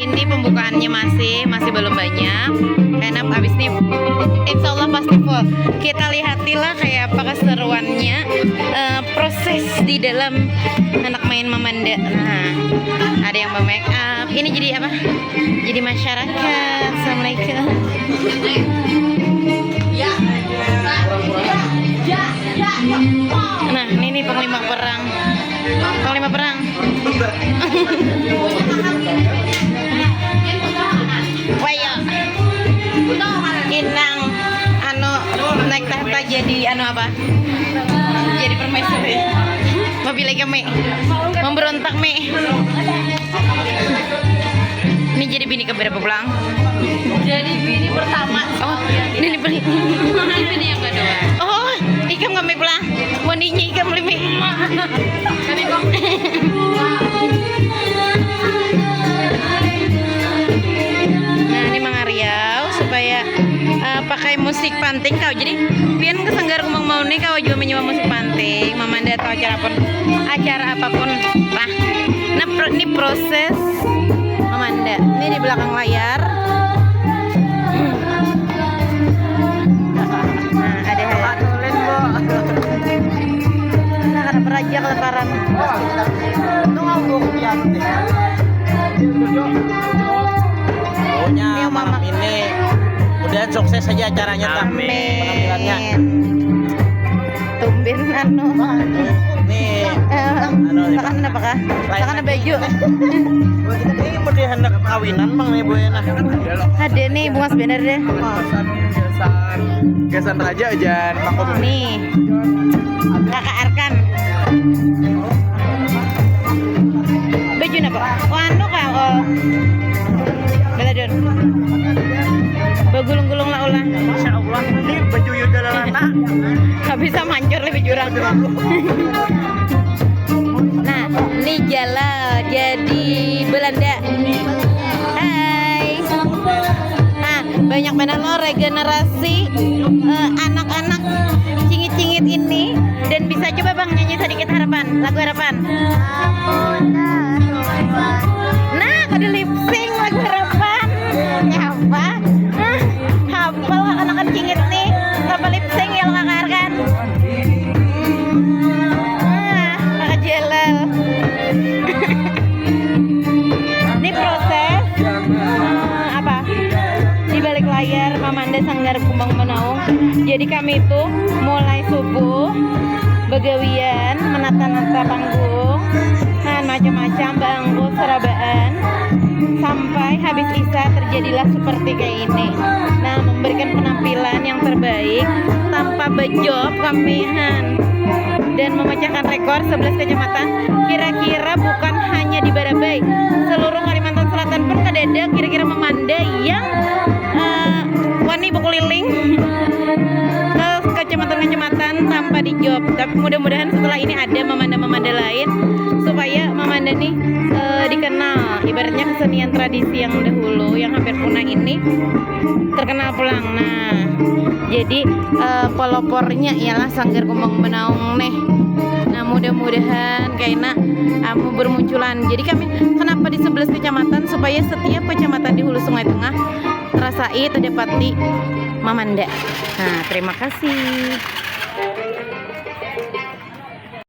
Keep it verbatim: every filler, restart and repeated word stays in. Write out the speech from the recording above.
Ini pembukaannya masih, masih belum banyak. Karena habis ini insya Allah pasti full. Kita lihatilah kayak apa keseruannya, eh, proses di dalam anak main Mamanda. Nah, ada yang bermake up. Ini jadi apa? Jadi masyarakat. Assalamualaikum. Nah, ini nih panglima perang. Panglima perang. Wayo. Inang anu naik tahta jadi anu apa? Jadi permaisuri. Mau bilang ke Mi. Memberontak Mi. Ini jadi bini keberapa pulang? Jadi bini pertama. Oh, ini beli. Ini bini yang kedua. Oh, ikam ngambil pulang. Waninya ikam limi. Kami kok. Nah, ini mangariau supaya, eh, pakai musik panting kau. Jadi, pian ke Sanggar Kumbang Maun nih kau juga menyewa musik panting, Mamanda atau acara pun, acara apapun lah. Nah, pro- ini proses Mamanda. Ini di belakang layar. Nah, ada. Nah, karena peraja kelaparan. Pokoknya malam ini mudahan sukses saja acaranya, Tam. Amin. Penampilannya. Tumben anu. Nih, eh, anu, tekan apa kah? Tekan baju. Ini mau dia hendak kawinan, Bang, nih, Bu, ya, nah. Ada nih, bungas bener deh. Gasan, gasan raja, jan makom. Nih. Kakak Arkan. Baju apa? Oh, anu kah? Oh. Bela Don. Bagulung-gulung lah ulah. Insya Allah, ini baju Yuda Lalana. Habis sama hancur lebih jurang. Nah, ini Jalal jadi Belanda. Hai. Nah, banyak banget loh regenerasi, eh, anak-anak cingit-cingit ini, dan bisa coba Bang nyanyi sedikit harapan, lagu harapan. Nah, ada lip sync lagu harapan. Apa? Hah, hafal kanakan cingit nih. Kenapa lip sync ya lo kakak Arkan? Ah, kakak Jalal. Ini proses, eh, apa? Di balik layar Mamanda Sanggar Kumbang Menaung. Jadi kami itu mulai subuh begawian, menata-nata panggung, nah, macam-macam, bangku, serabaan, sampai habis isa terjadilah seperti kayak ini. Nah, memberikan penampilan yang terbaik tanpa bejob kami, han, dan memecahkan rekor sebelas kecamatan. Kira-kira bukan hanya di Barabai, seluruh Kalimantan Selatan pun kadada kira-kira Mamanda yang, eh, wani bekeliling ke kecamatan-kecamatan tanpa dijob. Tapi mudah-mudahan setelah ini ada Mamanda-Mamanda lain supaya Mamanda nih, eh, dikenal. Ibaratnya kesenian tradisi yang dahulu yang hampir punah ini terkenal pulang. Nah, jadi, eh, pelopornya ialah Sanggar Kumbang Menaung nih. Nah, mudah-mudahan kaina, eh, bermunculan. Jadi kami kenapa di sebelas kecamatan, supaya setiap kecamatan di Hulu Sungai Tengah terasai, terdapati Mamanda. Nah, terima kasih.